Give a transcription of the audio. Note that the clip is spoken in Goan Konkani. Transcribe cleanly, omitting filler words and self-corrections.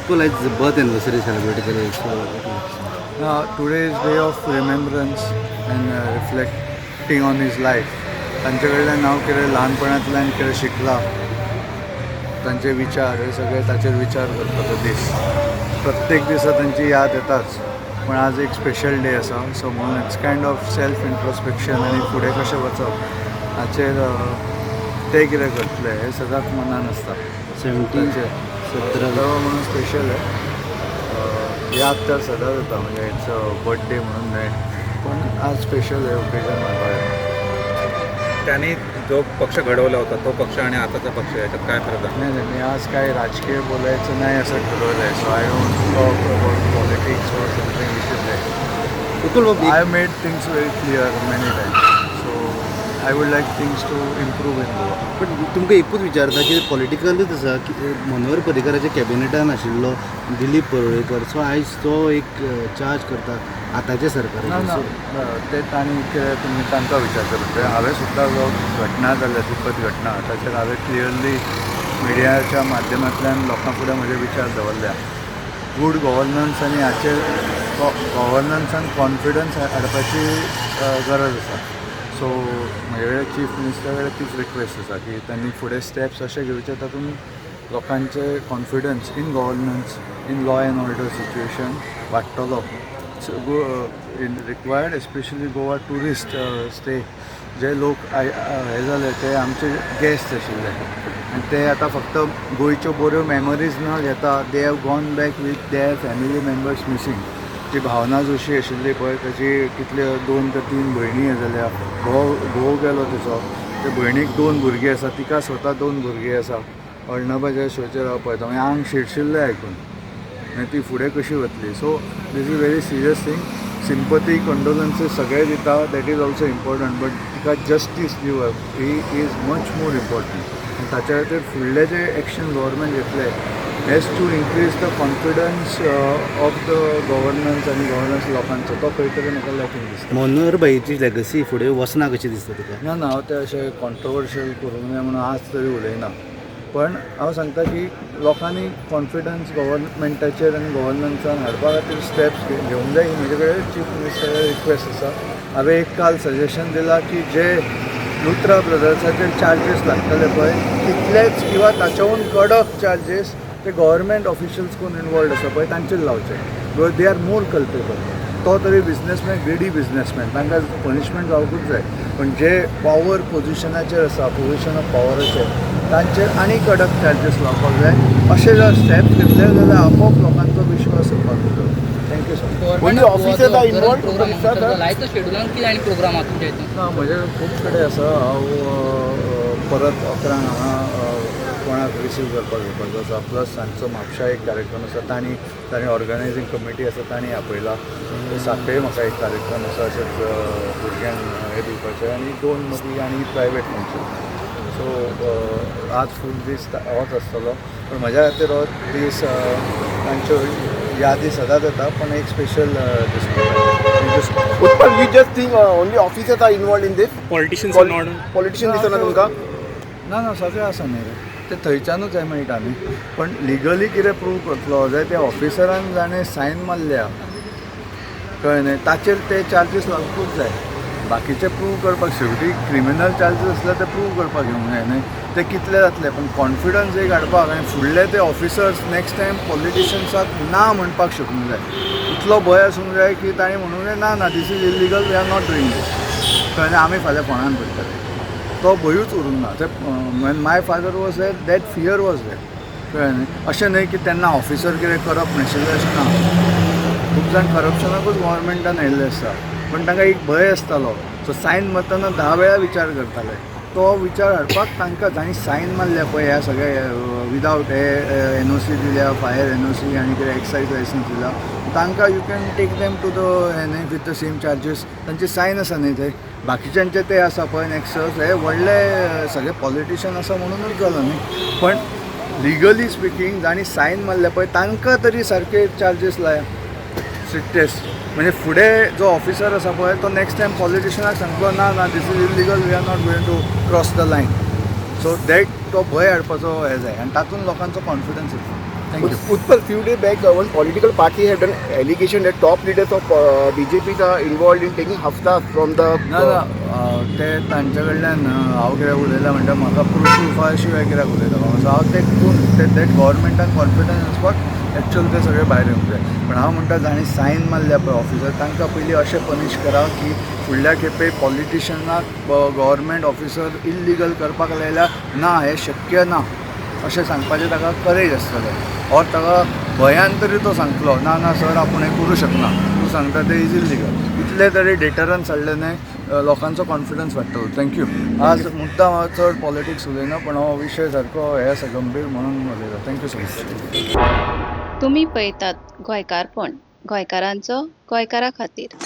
उत्पल, आयज बर्थ एनिवर्सरी सेलिब्रेट केली, so Today is day of remembrance and reflecting on his life. तांचे कडल्यान हांव कितें ल्हानपणांतल्यान कितें शिकलां, तांचे विचार हे सगळे, ताचेर विचार करपाचो दीस. प्रत्येक दिसा तांची याद येताच, पण आज एक स्पेशल डे आसा. सो म्हणून it's kind of self introspection आनी फुडें कशें वचप हाचेर, ते कितें करतले हें सदांच मनान आसता. 17 ताचेर 17. तो म्हणून स्पेशल आहे. याद तर सदांच येता, म्हणजे it's birthday म्हणून न्हय, पण आज स्पेशल आहे ओकेजन म्हाका. त्यांनी जो पक्ष घडवला होता तो पक्ष आणि आताचा पक्ष याच्यात काय फरक आहे? नाही नाही, मी आज काय राजकीय बोलायचं नाही असं ठरवलं आहे, so I don't talk about politics or something which is like Utpal Babu. I made things very clear many times, so I would like things to improve in Goa. पण तुमकां एकूच विचारता की पॉलिटिकलूच आसा की मनोहर पर्रीकराच्या कॅबिनेटान आशिल्लो दिलीप परुळेकर, सो आयज तो एक चार्ज करता आताच्या ना. सरकाराचेर. ना. सो ते तांणी कितें तुमी तांकां विचारचें पडटलें. हांवें सुद्दां जो घटना जाल्या, दुःखद घटना, ताचेर हांवें क्लियरली मिडियाच्या माध्यमांतल्यान लोकां फुडें म्हजे विचार दवरल्या. गूड गव्हर्नन्स आनी हाचेर गव्हर्नन्सान कॉन्फिडन्स हाडपाची गरज आसा. सो म्हजे कडेन, चीफ मिनिस्टरा कडेन तीच रिक्वेस्ट आसा की तांणी फुडें स्टेप्स अशे घेवचे, तातूंत लोकांचे confidence in governance, in law and order situation वाडटलो. In required, especially Goa tourist stay, जे लोक हे जाले, ते आमचे गेस्ट आशिल्ले आनी ते आतां फक्त गोंयच्यो बऱ्यो मेमरीज न घेता they have gone back with their family members missing. जी भावना जोशी आशिल्ली पळय, ताची कितल्यो दोन ते तीन भयणी हे जाल्या, घोव घोव गेलो तिचो, ते भयणीक दोन भुरगीं आसा, तिका स्वता दोन भुरगीं आसा. अर्णबाच्या शोचेर हांव पळयता, मागीर आंग शिरशिल्लें आयकून. मागीर ती फुडें कशी वतली? So this is very serious thing. Sympathy, condolences सगळे दिता, that is also important, but तिका जस्टीस दिवप ही is much more important. आनी ताच्या खातीर फुडले जे एक्शन गव्हर्मेंट घेतले has to increase the confidence of the governance आनी गव्हर्नन्स लोकांचो, तो खंय तरी म्हाका लॅकिंग दिसता. मनोहर भाईची लेगसी फुडें वचना कशी दिसता तुका? ना ना, हांव ते अशें कॉन्ट्रोवर्शियल करूंक जाय म्हणून आज तरी उलयना, पण हांव सांगता की लोकांनी कॉन्फिडन्स गव्हर्मेंटाचेर आनी गव्हर्नन्सान हाडपा खातीर स्टेप्स घेवंक जाय, ही म्हजे कडेन चीफ मिनिस्टरा रिक्वेस्ट आसा. हांवें एक काल सजेशन दिलां की जे लुथरा ब्रदर्साचेर चार्जीस लागतले पळय, तितलेच किंवा ताच्याहून कडक चार्जीस ते गव्हर्मेंट ऑफिशियल्स कोण इनवॉल्ड आसा पळय तांचेर लावचे, because they are more culpable. तो तरी बिजनेसमॅन, ग्रिडी बिजनेसमॅन, तांकां पनिशमेंट जावकूच जाय, पण जे पॉवर पोजिशनाचेर आसा, पोजिशन ऑफ पॉवराचेर, तांचेर आनी कडक चार्जीस लावपाक जाय. अशे जर स्टेप्स घेतले जाल्यार आपोआप लोकांचो विश्वास येवपाक जाता. Thank you so much. Only officers are involved, sir, sir? आयचो शेड्युलान कितें आनी प्रोग्राम आहा तुमच्या हितून? ना, म्हजे खूब कडेन आसा. हांव परत 11ंक हांगा कोणाक रिसीव करपाक येवपाचो आसा. प्लस सांजचो म्हापशा एक कार्यक्रम आसा, तांणी तांणी ऑर्गनायझींग कमिटी आसा, तांणी आपयला. साखळे म्हाका एक कार्यक्रम आसा, अशेंच भुरग्यांक हें दिवपाचें, आनी दोन मदीं आनी प्रायवेट फंक्शन. सो आज फूल दीस होच आसतलो, पण म्हज्या खातीर हो दीस तांच्यो यादी सदांच येता, पण एक स्पेशल दीस. Thank you so much. Utpal, you just think only officers are involved in this? Politicians are not. Politician दिसना तुमकां? ना ना, सगळें आसा न्ही रे, ते थंयच्यानूच हें मेळटा न्ही, पण लिगली कितें प्रूव करतलो जाल्यार त्या ऑफिसरान जाणें सायन मारल्या, कळ्ळें न्ही, ताचेर ते चार्जीस लागूंकूच जाय. बाकीचे प्रूव करपाक, शेवटी क्रिमिनल चार्जीस आसल्यार ते प्रूव करपाक घेवंक जाय न्ही, ते कितले जातले. पण कॉन्फिडन्स एक हाडपाक आनी फुडले ते ऑफिसर्स नेक्स्ट टायम पॉलिटिशन्साक ना म्हणपाक शकूंक जाय, इतलो भंय आसूंक जाय की ताणें म्हणूंक जाय, ना ना, this is illegal, we are not doing this. कळ्ळें? आमी फाल्यां फोंडान पडटले. तो भंयूच उरूंक ना. ते when my father was there, that fear was there, कळ्ळें न्ही? अशें न्हय की तेन्ना ऑफिसर कितें करप नाशिल्लें, अशें ना. खूब जाण करप्शनाकूच गव्हर्मेंटान आयिल्ले आसता, पण तांकां एक भंय आसतालो. सो सायन मारतना 10 वेळा विचार करताले. तो विचार हाडपाक तांकां जांणी सायन मारल्या पळय, ह्या सगळे विदावट हे एनओसी दिल्या, फायर एनओसी आनी कितें एक्सायज लायसन्स दिला, तांकां you can take them to the हे न्ही, with the same charges. तांचे सायन आसा न्ही ते. बाकीच्यांचे ते आसा पळय नॅक्सस, हे व्हडले सगळे पॉलिटिशन आसा म्हणूनच जालां न्ही. पण लिगली स्पिकींग, जांणी सायन मारल्या पळय तांकां तरी सारके चार्जीस लाया, स्ट्रिक्टेस्ट. म्हणजे फुडें जो ऑफिसर आसा पळय, तो नेक्स्ट टायम पॉलिटिशनाक सांगतलो, ना ना, this is illegal, we are not going to cross the line. So that तो भंय हाडपाचो हें जाय आनी तातूंत लोकांचो कॉन्फिडन्स येतलो. Thank you. Utpal, few days back, one political party had done allegation that top leaders of BJP are involved in taking hafta from the. ना ना, ते तांचे कडल्यान हांव कित्याक उलयलां म्हणटा, म्हाका प्रूफा शिवाय कित्याक उलयता? सो हांव ते कोण ते that गव्हर्मेंटान कॉन्फिडन्स वचपाक एक्चुअल ते सगळे भायर येवंक जाय. पण हांव म्हणटा, जांणी सायन मारल्या पळय ऑफिसर, तांकां पयलीं अशें पनिश करा की फुडल्या खेपे पॉलिटिशनाक गव्हर्मेंट ऑफिसर इल्लिगल करपाक लायल्यार ना, हें शक्य ना अशें सांगपाचें ताका करेज आसतलें, ऑर ताका भंयान तरी तो सांगतलो, ना ना सर, आपूण हें करूं शकना, तूं सांगता तें is illegal. इतलें तरी डेटरन्स हाडलें न्हय, लोकांचो कॉन्फिडन्स वाडटलो. Thank you. आज मुद्दाम हांव चड पॉलिटिक्स उलयना, पण हो विशय सारको हे आसा गंभीर म्हणून उलयता. Thank you so much. तुमी पळयतात गोंयकारपण, गोंयकारांचो गोंयकारा खातीर.